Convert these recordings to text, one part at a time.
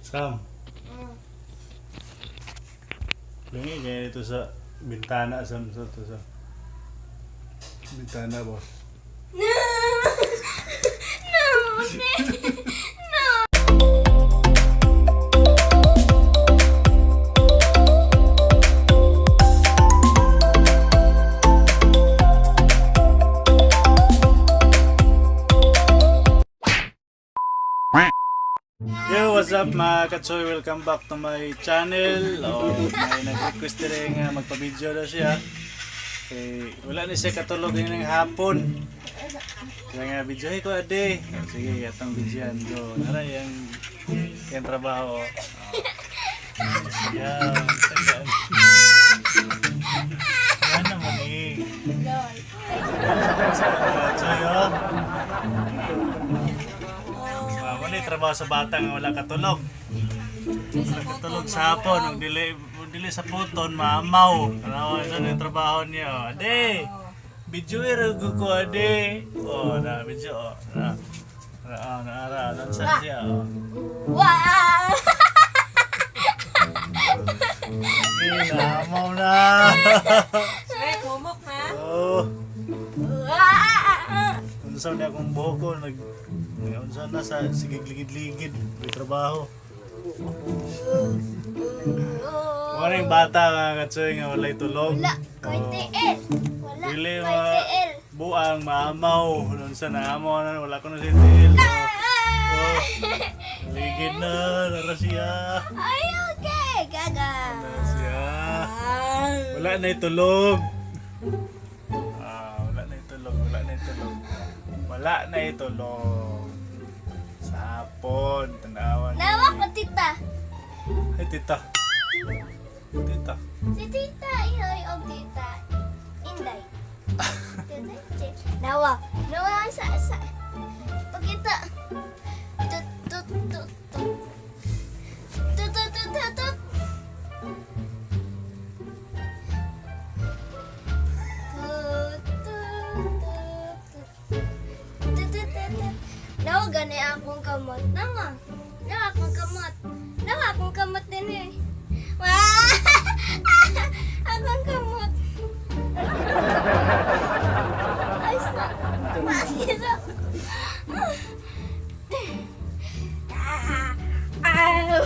Sam. Lingi kaya dito sa bintana, Sam, sa to sa bintana, boss. No! No! No! Yo, what's up mga katsoy? Welcome back to my channel. Oh, may nag-request rin nga magpa-video na siya. Kay wala ni siya katulog ng hapon. Kaya nga video ko ade. Sige, atong videoan go. Nara yang yang trabaho. Oh. Yeah, tagaan. Yan naman eh. Lol. Sa katsoy, oh. Ah, wala yung trabaho sa bata nga wala katulog. Wala katulog sa hapon, ug dili sa puton, maamaw. Ano isa na yung trabaho niya. Ade. Video era ko ade. Oh, na video oh. Na. Na ah, na ara, lansa siya oh. Wow! Sige, naamaw na. Shrek, humok na. Oh, Wow! unsa niya akong buhok ko nag unsa na sa sige ligid-ligid may trabaho. Wala yung bata nga katsoy nga walay tulog. Wala, koy TL. Wala, Dili koy ma TL. buang maamaw nun sa naamaw na wala ko na si TL. Oh, ligid na nara siya. Ay, okay, gaga. Nara siya. Wala na itulog. Ah, wala na itulog, wala na itulog. Wala na itulog. Sa hapon, tanawan. Nawa ko, tita. Ay, tita. Tita. Si tita, ihoy og tita. Inday. Tita, nawa. Nawa sa. Pagkita. Tut, tut, tut, tut. Tut, tut, tut, tut, tut. Tut, tut, tut, tut. Tut, tut, tut, tut. Nawa gani akong kamot. Nawa. Nawa akong kamot. Nawa akong kamot din eh. Wah! Akong kamot. Ay, sa... Bakit? Ah! Ow!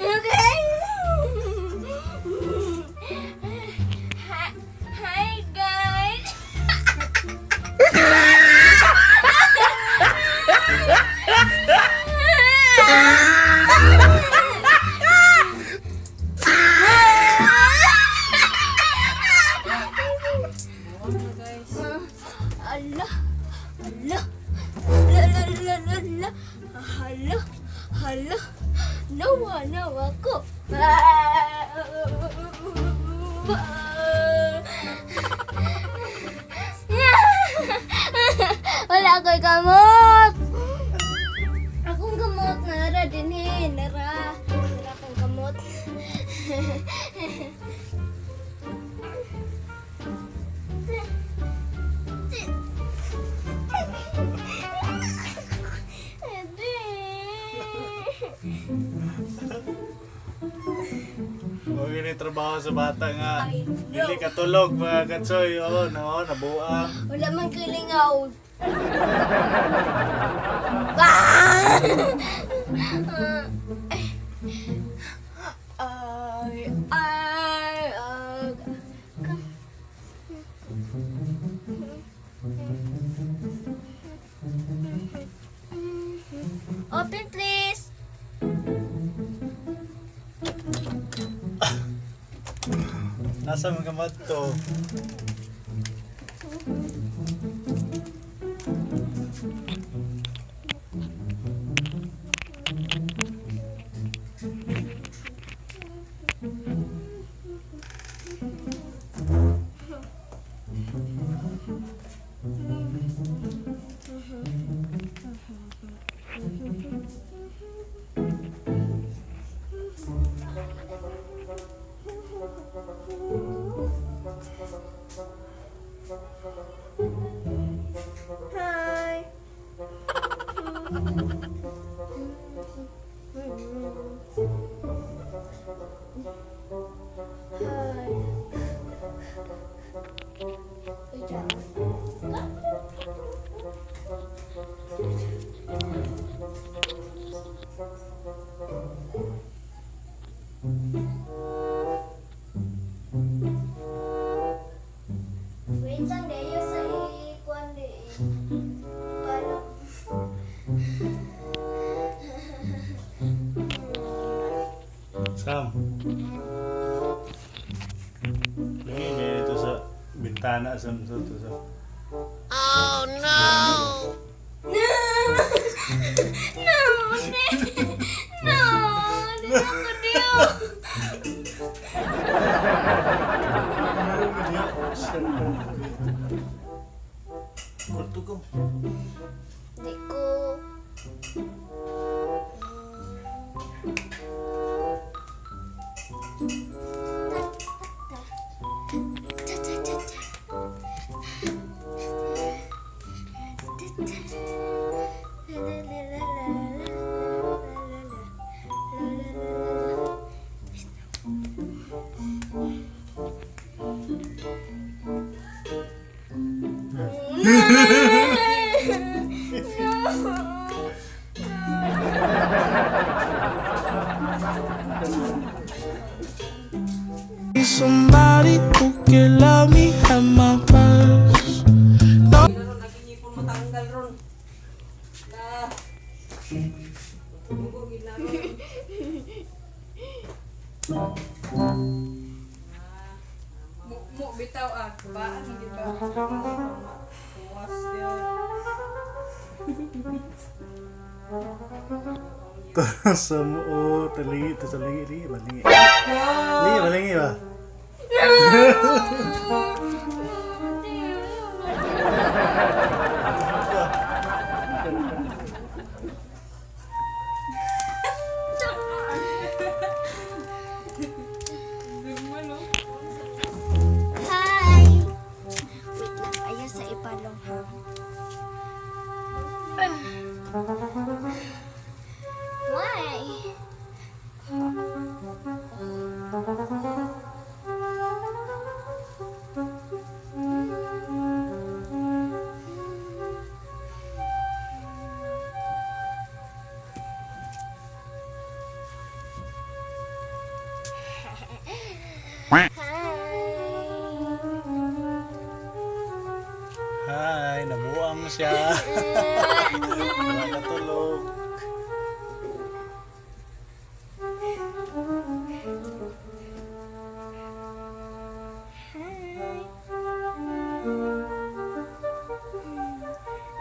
Okay. Hi, hi guys. Humok na, guys. Ala, ala, la la la la la, hala, hala, nawa nawa ko. Wala ko'y gamot. Akong gamot nara din eh, nara. Nara akong gamot. Huwag yun yung trabaho sa bata nga. I know. Dili katulog mga katsoy. Oh, no, nabuang. Wala man kilingaw. Ah! Ay, ay, ay. Open please. Nasa mga kamot to? Hi. Hi. Wait lang. Wait lang, dayo sa ikuan di. Paano? Sam. Lingi kayo dito sa bintana, Sam, sa to sa. No! No! No! Di ako diyo. Kwarto ko. Di ko. Ta ta ta ta. Ta ta. La la la la la la la la la la la la. No! Somebody who can love me at my worst. Ron, lagi ngipon matanggal ron. La. Dugo gid na ron. Mo, mo bitaw ah. Baan gid ba? Puwas yun. Sa mo, oh, talingi, to sa lingi, lingi ba, lingi. Lingi ba, lingi ba? Gugma no. Hi! Wait lang, ayaw sa ipalong ha. Why? Hi! Hi, nabuang siya. Wala katulog. Hi.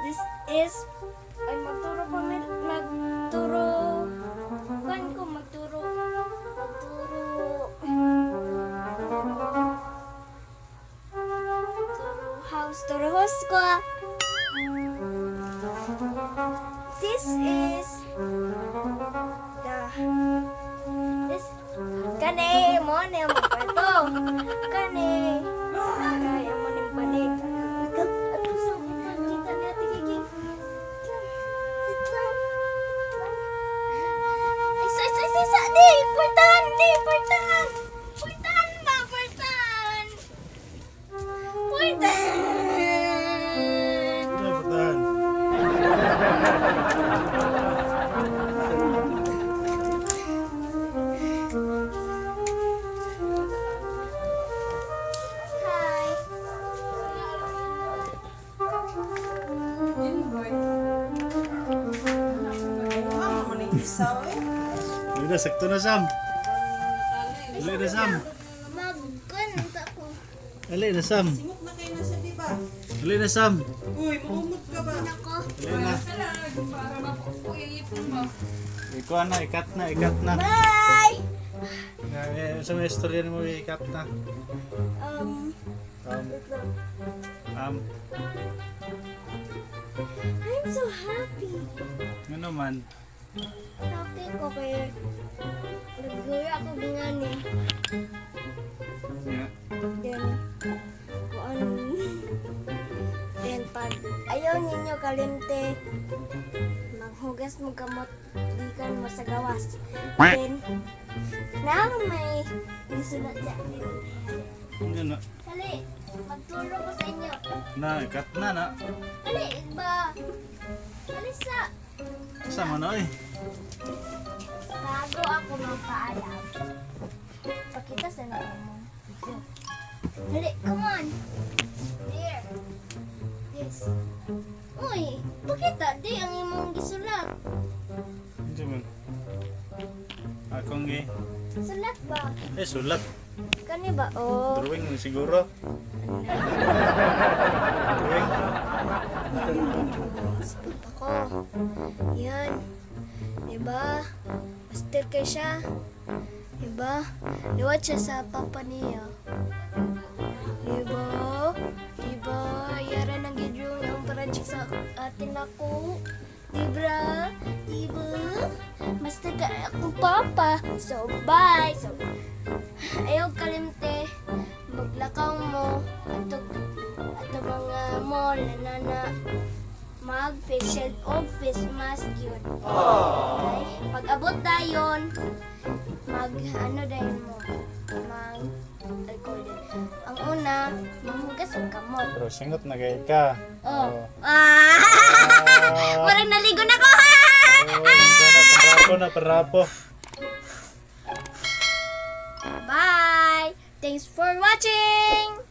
This is ay magturo pa mi magturo kan ko magturo magturo turo house, turo house ko. This is the this kani mo ni mo kwarto kani kaya mo ning balik. Ato sa kita ni Ate Gigi. Wait lang, wait lang. Ay, sa, sa, sa, sa, di, portahan, di, portahan. Portahan ba, portahan. Portahan. Ito, patahan. Hi. Inboy. Mama man ang isa eh. Dali na, sakto na, Sam. Dali na, Sam. Magkanta ko. Dali na, Sam. Simok na kayo na siya, di ba? Dali na, Sam. Uy, maumot ka ba? Nako. Dali na. Talag para mapupo yung ipon mo. Ikuha na, ikat na, ikat na. Bye! Eh, sa mga istorya mo, ikat na. Wait lang. I'm so happy. Ano man? Happy ko kay nagguya ako gingani. Yeah. Then, kuan. kalimte maghugas mo kamot gikan mo sa gawas. Then now may gisulat sa Ano na? Dali, magturo ko sa inyo. Na, cut na na. Dali, ba? Dali sa Sama na eh. Bago ako magpaalam, pakita sa na mo. Video. Dali, come on. There. This. Uy, pakita di ang imong gisulat. Hindi man. Akong gi. Sulat ba? Eh, sulat. Kani ba? Oh. Drawing mo siguro. Drawing. Yan ang drawing sa papa ko. Yan. Diba? Master kay siya. Diba? Liwat siya sa papa niya. Diba? Diba? Yara nang gidrawing ang project sa atin ako. Diba? Diba? Master ka akong papa. So, bye! So, ayaw kalimte. Maglakaw mo ato mga mall na na mag face shield o face mask yun. Okay? Pag abot dayon, mag ano dayon mo? Mag alcohol din. Ang una, manghugas og kamot. Pero singot na kay ka. Oh. Oh. Ah! Ah. Parang naligo na ko. Oh, nandyan na, parapo na, parapo. Bye! Thanks for watching!